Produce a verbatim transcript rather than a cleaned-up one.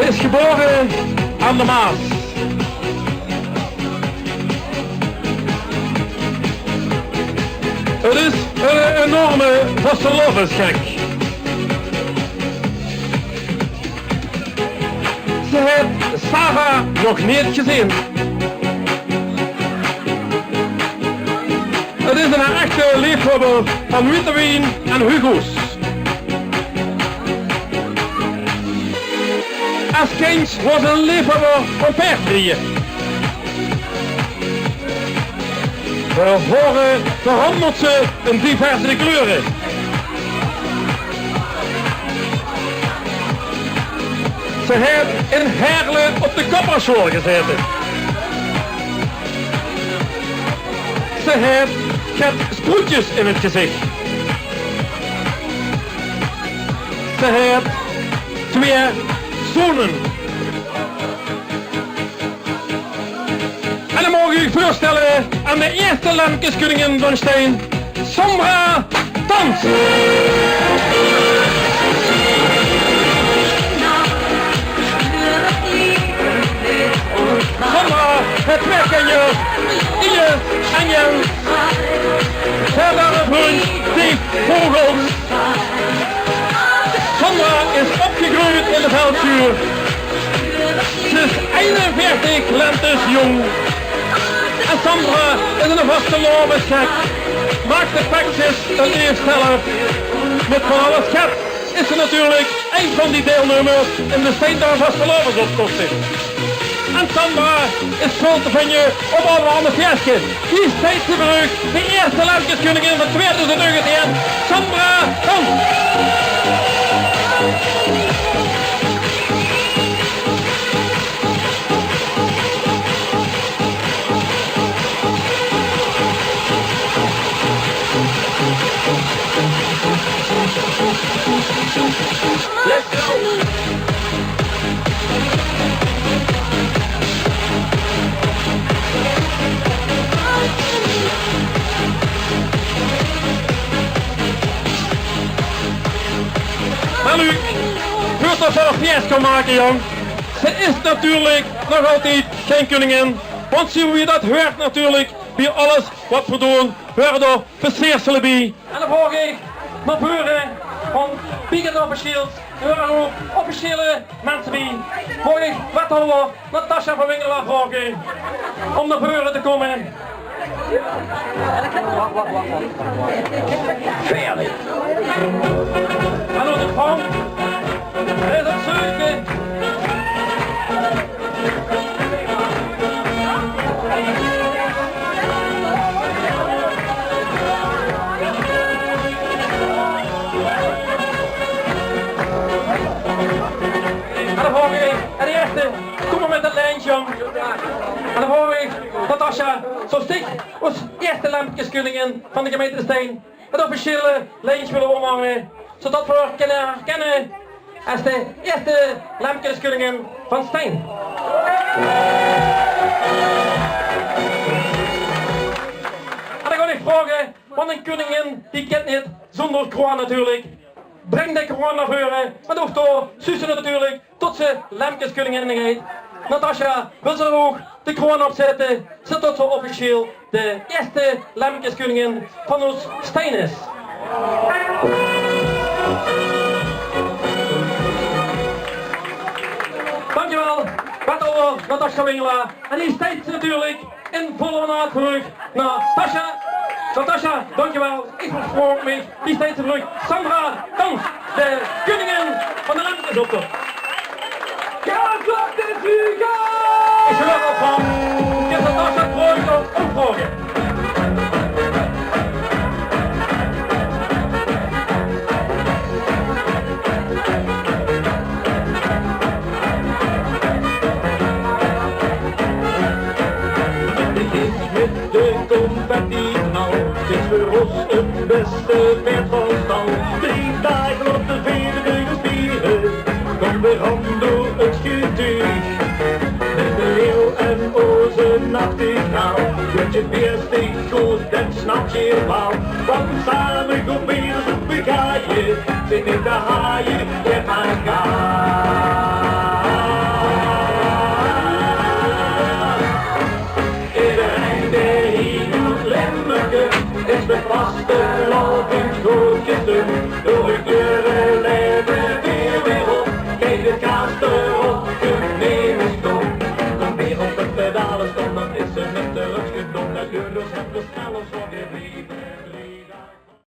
is geboren aan de Maas. Het is een enorme vastelaovesgek. Ze haet Sarah nog neet gezeen. Het is een echte liefhebber van witte wien en Hugo's. Es kindj waas ze een liefhebber van paerdrieje. Haor hore verandert ze in diverse kleure. Ze haet in Heerle op de kapperssjool gezaete. Ze haet get sproetjes in het gezich. Ze haet twee zone. En dan maog ich uch veurstelle aan de eerste Lemkeskeuningin van Stein, Sandra Thans. Sandra haet twee kinjer, Ines en Jens. Verder een vriend, Dick Vogels. Sandra is opgegroeid in de Veldsjuur. Ze is einenveertig lentes jónk. En Sandra is een vastelaovesgek. Maak de pekskes en leef zelf. Mit van alles get is ze natuurlijk ein van die deilnummers in de Steindao vastelaovesoptochte. En Sandra is väöl te vinje op allerhande feeskes. Hie steit ze veur uch, de eerste Lemkeskeuningin van tweeduizend negentien, Sandra Thans. Hallo, veurdat ze nog fees kan make, jóng. Ze is natuurlijk nog altied gein keuningin, want zoewie dat huurt natuurlijk, bie alles wat veer doon, huure d'r versiersele bie. En dan vraog ich nao veure, want bie get officieel, d'r huure ouch officiële minse bie. Vraog ich wethouder Natasja van Wingela vraoge om nao veure te kómme. Veertig. Hallo, de vrouw. Is het zeuke? En dan vraog ich, en de eerste, kóm mer mit det lijntje, jóng. En dan vraog ich Natasja, zóws dich es eerste Lemkeskeuningin van de gemeinte Stein het officiële lijntje wille ómhange, zoedat veer dich kinne herkinne es de eerste Lemkeskeuningin van Stein. En dan gaon ich vraoge, want ein keuningin die kint neet zónger kroan natuurlijk. Bring de kroan nao veure, want ouch dao zuus se natuurlijk tot ze Lemkeskeuningin geit. Natasja, wils se ouch de kroan opzètte, zoetot ze officieel de eerste Lemkeskeuningin van ós Stein is. Dankjewel, wethouder Natasja Wingela. En hie steit ze natuurlijk in volle ornaat veur uch. Natasja, Natasja, dankjewel. Ich verspraok mich. Hie steit ze veur uch. Sandra Thans, de keuningin van de Lemkesoptoch. Jao, dat is Hugo! Ich wil ouch van Natasja Broek ouch vraoge. Mit de confetti knal, 't is veur ós 't bèste paerd van stal. Drie daag laote veer de spiere, kóm weer aan door 't getuug. Mit de leeuw en ózze nachtegaal, wuuert 't beeste good en snap geer waal. Want same gaon veer ós op de gaaie, zeen neet te haaie.